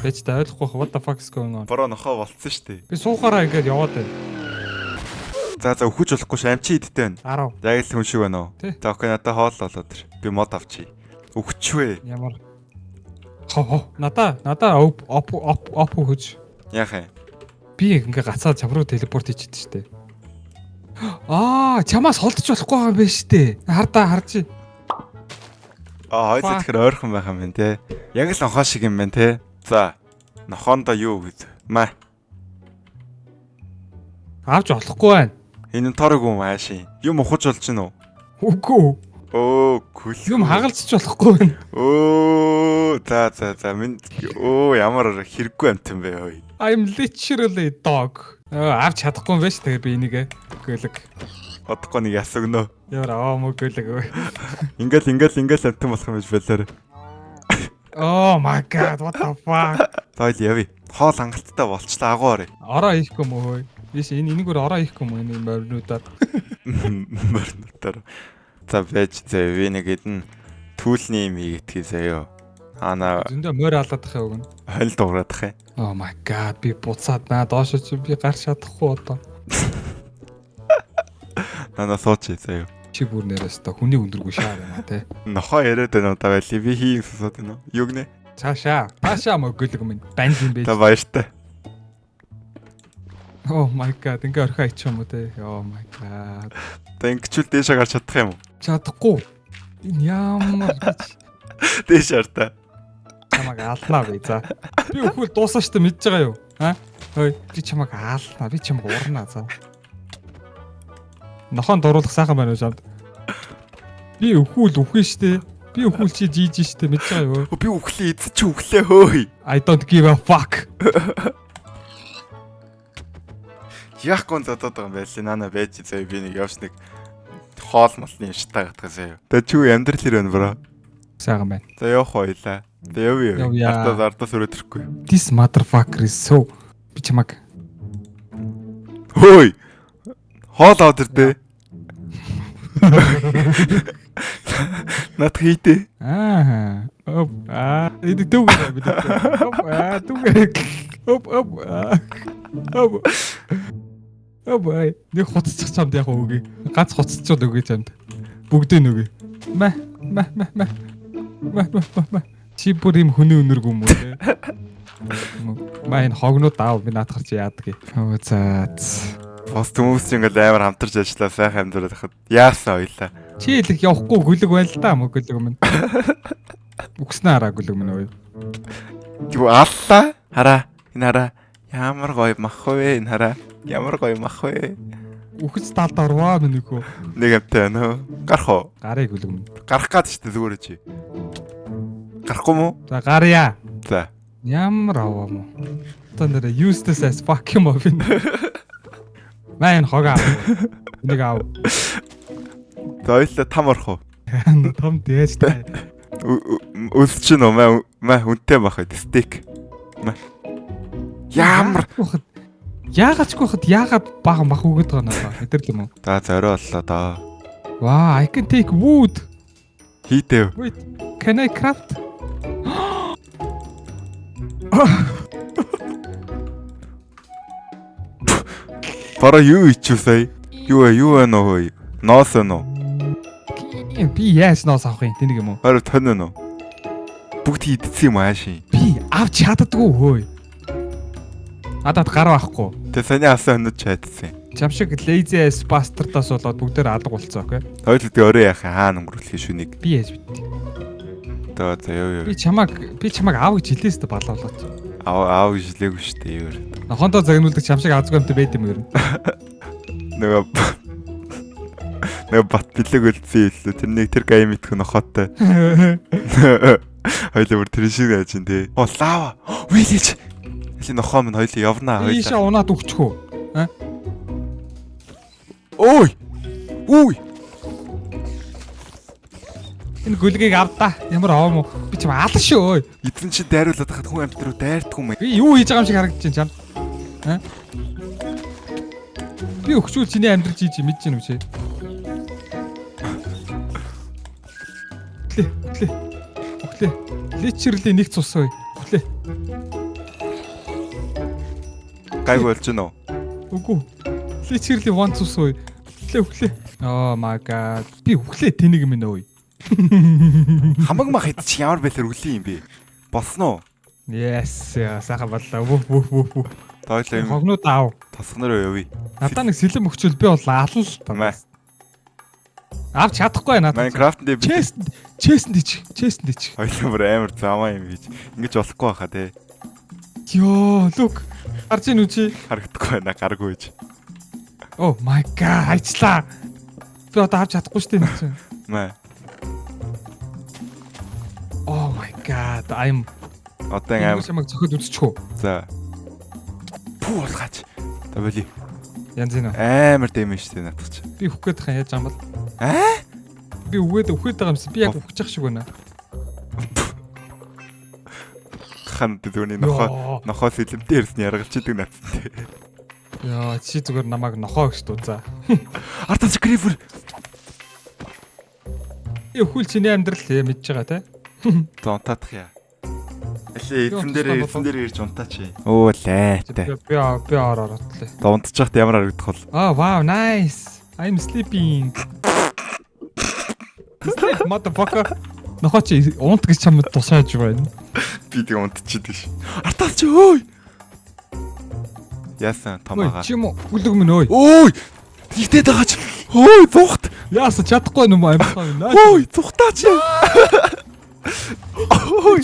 Бэж та ойлгохгүй what the fuck is going on. Bro, нохоо болцсон шүү дээ. Би суухаараа ингээд яваад байна. За, өхөж болохгүй ш, амчин идтэй байна. 10. Яг л хүн шиг байна уу? Тий. За, okay, надад хоол болоод ир. Би мод авчий. Өгчвээ. Ямар хо хо надаа оп оп оп оп өгөж. Яах юм? Би ингээ гацаа чам руу teleport хийчихэд штэ. Аа, чамаас холдож болохгүй байгаа юм байна штэ. Хардаа харж. Аа, хоёул тэгэхээр ойрхон байх юм байна те. Яг л нохоо шиг юм байна те. За, нохоондоо юу гэж? Маа. Авч болохгүй байна. Энэ торог юм аашийн. Юм ухаж болж гин үү? Үгүй. Өө, күл. Юм хагалзч болохгүй байна. Өө, за, минь өө, ямар хэрэггүй амтан бэ хөөе. I'm literally dog. Авч чадахгүй юм байна шүү дээ би энийг. Гөлөг. Одохгүй нэг яс өгнө. Ямар аа мө гөлөг. Ингээл амтан болох юм биш болоор. Oh my god, what the fuck. За, ойл явъя. Хоол хангалттай болчлаа, агуу орё. Ороо хийхгүй мө хөөе. Ийш энэ энийг өөр ороо хийхгүй мө энэ моринуудаар. Моринуудаар. За, байж заяа, би нэг эдэн түүлний юм хийгээдгий заяа. Ана зөндөө морь алаадах юм өгнө. Хойл дуграадах юм. Oh my god, би буцаад наа доош чи би гарч чадахгүй одоо. Нана сууч заяа. Чи бүр нэрээс та хүний өндөргүй шаар юм а те. Нохоо яриад байна удаа байли. Би хий сонсоод байна уу? Юу гинэ? Цаашаа. Цаашаа мөгөлөг минь. Банд юм бэ. Та баяртай. Oh my god, ингээ орхио ичих юм уу те. Oh my god. Та ингэчүүл дээшээ гарч чадах юм уу? Чадахгүй. Энэ ямар гэж. Дээш хар та. Чамаг алнаа би за. Би өхөл дуусаа штэ мэдж байгаа юу? А? Хөөе, би чамаг аалнаа. Би чамаг урнаа за. Нохон дуруулах сайхан байна уу чамд? Би өхүүл үхэн штэ. Би өхүүл чи жийж штэ мэдж байгаа юу? Би үхлээ, эзэн чи үхлээ хөөе. I don't give a fuck. Яахгүй зодоод байгаа юм байли. Нана байж заяа, би нэг явж нэг хоол молны юм шатаа гатгаа заяа. Тэ чи юу амьдрал хэр байна bro? Сайхан байна. За, явах хоёлаа. За, явъя. Явъя. Ардаас өрөөд ирэхгүй. This motherfucker is so би чамаг Хөөе. Хоол аваад ирдэ. Над хийдэ. Аа. Оп. Аа. Энэ дүүгээ би. Оп. Аа, дүүгээ. Оп, оп. Аа. Оп. Оп. Ай. Нэг хуцчих чамд яг өгье. Гац хуцчихвал өгье чамд. Бүгдийг нь өгье. Мэ, мэ, мэ, мэ. Мэ, мэ, мэ, мэ. Чи бүр юм хүний өнөргүй юм уу те? Маа энэ хогнууд аав би наадахар чи яадаг юм. Оо за. Бос хүмүүс ч ингээл амар хамтарч ажиллаа сайхан амьдраад хахад яасан ойлаа. Чи л их явахгүй гүлэг байна л да мөгөлөг минь. Үгснээ хараа гүлэг минь өө. Юу аллаа? Хараа. Энэ хараа. Ямар гоё мах вэ энэ хараа. Ямар гоё мах вэ? Үхэж талд орвоо минь хөө. Нэг амтай байна уу? Гарах уу? Гарыг гүлэг минь. Гарах гад шүү дээ зүгээр чи. Гарахгүй мүү? За гарья. За. Ямар аваа мó. Одоо нэрэ useless as fuck юм аа би. Маа энэ хог аав. Энийг аав. За, ойлаа, там орох уу? Том дээж та. Өс чинь үү? Маа маа хүнтэй бах байд стейк. Маа. Ямар Яагаад ч хахад яагаад бага мах өгöd байгаа надаа. Мэдэрл юм уу? За, зорио боллоо доо. Wow, I can take wood. Хийдэв. Wait, can I craft? Бара юу ичв сая? Юу вэ? Юу байна уу? Ноос байна уу? Би яаж ноос авах юм? Тэнийг юм уу? Харин тон байна уу? Бүгд идсэн юм аашийн. Би авч чаддаггүй хөөе. Надад гар байхгүй. Тэ саний асан өнөд чадсан. Чам шиг lazy ass bastard-аас болоод бүгдээр алга болцсон, okay? Хоёул үгүй өрөө яах юм? Хаана өнгөрүүлэх шүнийг. Би яаж мэдтий? За за, яв яв. Би чамайг аав гэж хэлээс тэ балуулаач. Аав аав гэж хэлээгүй шүү дээ юу. Нохондоо загнуулдаг чам шиг азгүй юмтай байд юм ер нь. Нөгөө бат бэлэг үлдсэн илүү. Тэрнийг тэр гай мэдэх нохоотой. Хоёлаа бүр тэр шиг байж гин тий. Оо, лава. Village. Эли нохоо минь хоёлаа явнаа Ийшээ хоёлаа. унаад өгчих үү? А? Ой. Үй. Энэ гүлгийг авда. Ямар аваа мó? Би чам алан шүү ой. Эзэн чи дайруулаад хахад хүн амьд руу дайрдаг юм. Би юу хийж байгаа юм шиг харагдаж байна чам. А? Би өгчүүл чиний амьдрал жийж мэдэж гин үү чи? Өглөө, өглөө. Өглөө. Literally нэг цус ой. Өглөө. Гайгүй болж гинөө. Үгүй. Literally want to say. Үхлээ үхлээ. Oh my god. Би үхлээ тэнийг минь өө. Хамаг мах ид чи ямар байлаар үлийн юм бэ? Болсон уу? Yes, сайхан боллоо. Вүх вүх вүх вүх. Тойлоо юм. Хогнууд аав. Тосгонороо явъя. Надаа нэг сэлэм өгчвөл би бол алан л та. Авч чадахгүй надад. Minecraft дээр Chest chest дич. Chest дич. хоёлаа бүр амар замаа юм хийж. Ингэж болохгүй байхаа те. Йоо, look. Гарч ийн үү чи? Харагдахгүй байна гаргүй гэж. Oh my god, хайчлаа. Би одоо авч чадахгүй шүү дээ энэ чинь. Мэ. Oh my god, I'm Одоо амар чамайг цохиод үзчих үү? За. Пүү болгаач. За боли. Янз юм. Амар дэмэж штэ наадах чи. Би үхэх гээд байгаа яаж юм бол? Аа? Би үгээд үхээд байгаа юмсан. Би яг үхчих шиг байна. Хан түүний нохоо нохоо сэлэмтэй ирсэн яргалж идэг наадсан те. Яа, чи зүгээр намайг нохоо гэж дууцаа. Артас creeper. Өхөл чиний амьдрал мэдж байгаа те. За унтаадах яа. Элээ эзэн дээр ирж унтаач. Өө лайтай. Би би ор оротлээ. За унтчих ямар харагдах вэ? Oh wow, nice. I'm sleeping. Sleep motherfucker. Нохоо чи унт гэж чамд тусааж байна. Би тэг унтчихдаг ш. Артас чи өөй. Яасан томаага. Чи юм хүлэг минь өөй. Өөй. Тэгтээд байгаа ч. Өөй зүхт. Яасан чадахгүй юм амьсгаа минь. Өөй зүхтаач. Өөй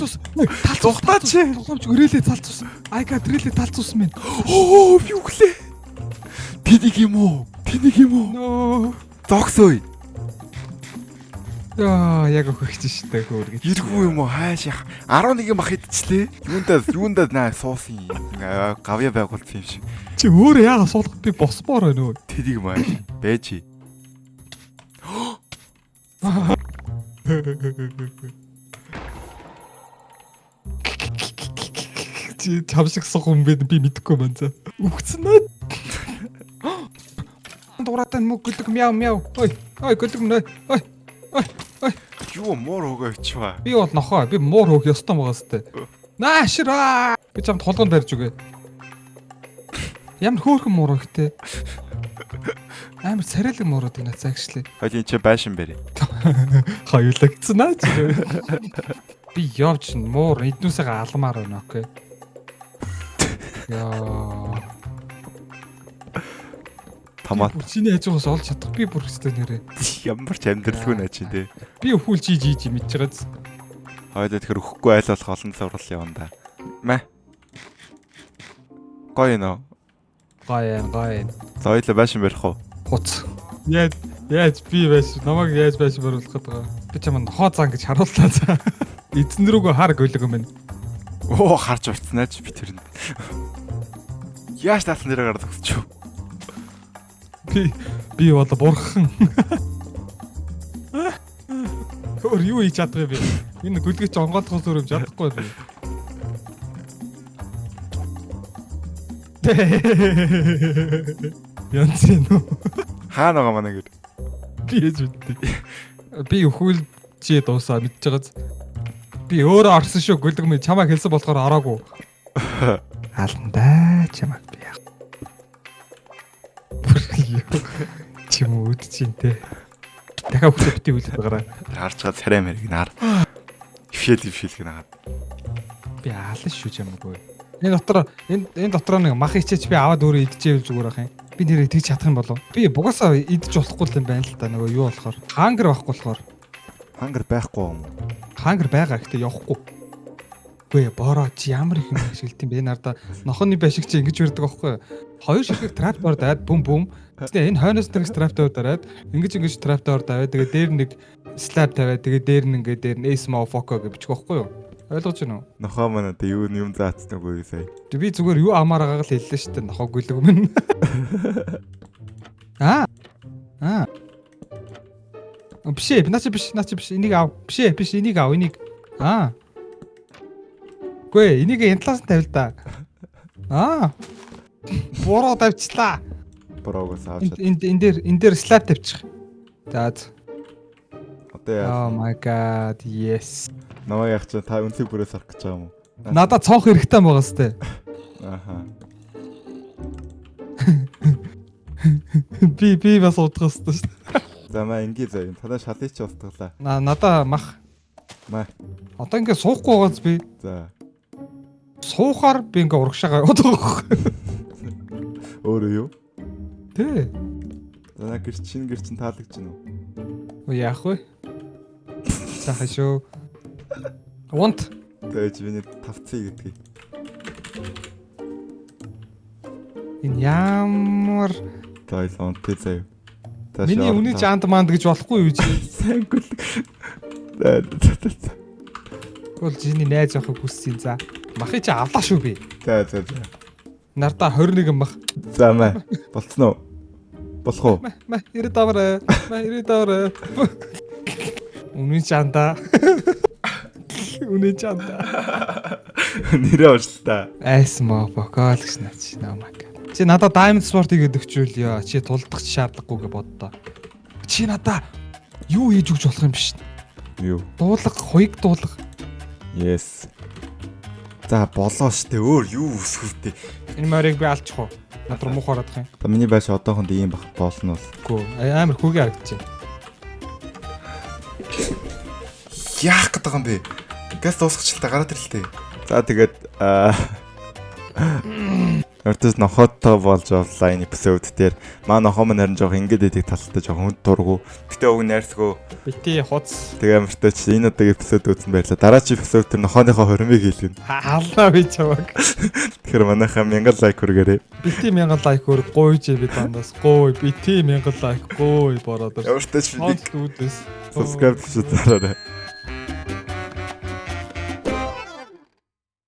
Зүхтаач. Тоглоомч өрөөлөө залцуулсан. I got рэлээ талцуулсан минь. Өө би үглээ. Тэнийг юм уу? Тэнийг юм уу? No. Зогсооё. Яа, яг өгөх чинь штэ хөөр гэж. Иргүй юм уу? Хайш 11 мах идчихлээ. Юундаа юундаа наа суусан юм. Гавья байгуулсан юм шиг. Чи өөрөө яагаад суулгах би босмоор байна өө. Тэнийг юм аа. Бэж. Чи чам шиг сух юм бэ би мэдэхгүй байна за. Үхсэн нөө. Дураатай мөг гөлөг мяу мяу. Ой, ой гөлөг мөн ой. Ой, ой. Юу муур хөөгөө ичваа. Би бол нохоо. Би муур хөөх ёстой байгаа сте. Наашраа. Би чамд толгойд барьж өгье. Ямар хөөрхөн муур ихтэй. Амар царайлаг муурууд байна цагшлээ. Хойл энэ чи байшин бэрээ. Хоёулагдсан аа чи. Би явж муур эднүсээ алмаар байна окей. Яа. Томат. Чиний хажуугаас олж чадах би бүр хэвчтэй нэрээ. Ямар ч амьдралгүй наа чи те. Би өхүүл чи жи жи мэдж байгааз. Хойлоо тэгэхээр өхгүй айл болох олон сургал явна да. Мэ. Гоё нөө. Гоё юм, гоё юм. За хоёлаа байшин барих уу? Хуц. Яаж яаж би байш намайг яаж байш бариулах гээд байгаа. Би чамд нохоо зан гэж харууллаа за. Эзэн рүүгөө хар гөлөг юм. Оо харж уртснаа ч би тэрэнд. Яаж таасан дээр гараад өгч юу? Би бол бурхан. Өөр юу хийж чадах юм бэ? Энэ гүлгэж онгойлгохоос өөр юм чадахгүй би. Янз юм уу? Хаана байгаа манай гэр? Би яаж мэдтий. Би өхүүл чи дуусаа мэдж байгааз. Би өөрөө орсон шүү гүлэг минь чамайг хэлсэн болохоор ороогүй. Алан да чамайг би яах. Чи юм үд чинь те. Дахиад хөтө бити үлээд байгаарай. Харж байгаа царай мэрэг нар. Ившээл ившээл гэнэ хагаад. Би аалан шүү чамайг. Энэ дотор энэ дотор нэг мах ичээч би аваад өөрөө идчихэвэл зүгээр ах юм. Би нэрээ тэгж чадах юм болов. Би бугасаа идэж болохгүй юм байна л да нөгөө юу болохоор. Хангер байхгүй болохоор. Хангер байхгүй юм уу? Хангер байгаа гэхдээ явахгүй. Үгүй бороо чи ямар их юм ашиглд юм бэ? Энэ ардаа нохоны башиг чи ингэж өрдөг байхгүй юу? Хоёр ширхэг трап доор дайд бүм бүм. Тэгээ энэ хойноос нэг трап доор дараад ингэж ингэж трап доор даваад тэгээ дээр нэг слаб тавиад тэгээ дээр нь ингээ дээр нь S motherfucker гэж бичих байхгүй юу? Ойлгож байна уу? Нохоо маань одоо юу юм заацсан үгүй сая. Би зүгээр юу амаар байгааг л хэллээ шүү дээ. Нохоо гүлэг минь. Аа. Аа. Биш ээ, наач биш, наач биш. Энийг ав. Биш ээ, биш энийг ав, энийг. Аа. Үгүй ээ, энийг энэ талаас нь тавил да. Аа. Буруу тавьчлаа. Буроогоос авч. Энэ дээр слаб тавьчих. За. Одоо яа. Oh my god, yes. Намайг яг чи та үнцэг бүрээс сарах гэж байгаа юм уу? Надад цонх хэрэгтэй байгаа сте. Аха. Би бас удах хэвээр шүү дээ. За маа ингээ заяа. Танаа шалыг чи устгалаа. Надаа мах. Маа. Одоо ингээ суухгүй байгаас би. За. Суухаар би ингээ урагшаага яваад байгаа. Өөрөө юу? Тэ. За на гэр чин гэр чин таалагдж байна уу? Яах вэ? Сайхан шүү. Унт. Тэгэж миний тавцыг гэдгийг. Энэ ямар За илэн унтъя заяа. Миний үний жанд манд гэж болохгүй юу чи? Сайн гүл. За за за. Бол жиний найз явахыг хүссэн за. Махыг чи авлаа шүү би. За за за. Нардаа 21 мах. За маа. Болцсон уу? Болох уу? Мэ 90 давраа. Мэ 90 давраа. Үнэн чанда. Үнэн чанда. Нэрээ уучлаа. Айс мó бокал гэж наач. Oh my god. Чи надаа Diamond Sword хийгээд өгчүүл ёо. Чи тулдах шаардлагагүй гэж боддоо. Чи надаа юу хийж өгч болох юм биш. Юу? Дуулга, хуйг дуулга. Yes. За болоо штэ өөр юу өсгөвтэй. Энэ морийг би алчих уу? Над руу муухай орох юм. Та миний байш одоохонд ийм бах болно бол. Үгүй амар хүүгээ харагдаж байна. Яах гээд байгаа юм бэ? Газ дуусгачлаа гараад ирлээ. За тэгээд Ортос нохоттой болж явлаа энэ эпизод дээр. Маа нохоо маань харин жоох ингэж идэг талтай жоох хүнд дургу. Гэтэ уг найрсгүй. Бити хуц. Тэгээ амартай чи энэ удаагийн эпизод үзсэн баярлаа. Дараагийн эпизод тэр нохооныхоо хормыг хийлгэнэ. Халнаа би чамаг. Тэгэхээр манайхаа 1000 лайк хүргээрэй. Бити 1000 лайк хүр гуйж би дандаас. Гуй бити 1000 лайк гуй бороод. Ямартай ч би subscribe хийж дараарай.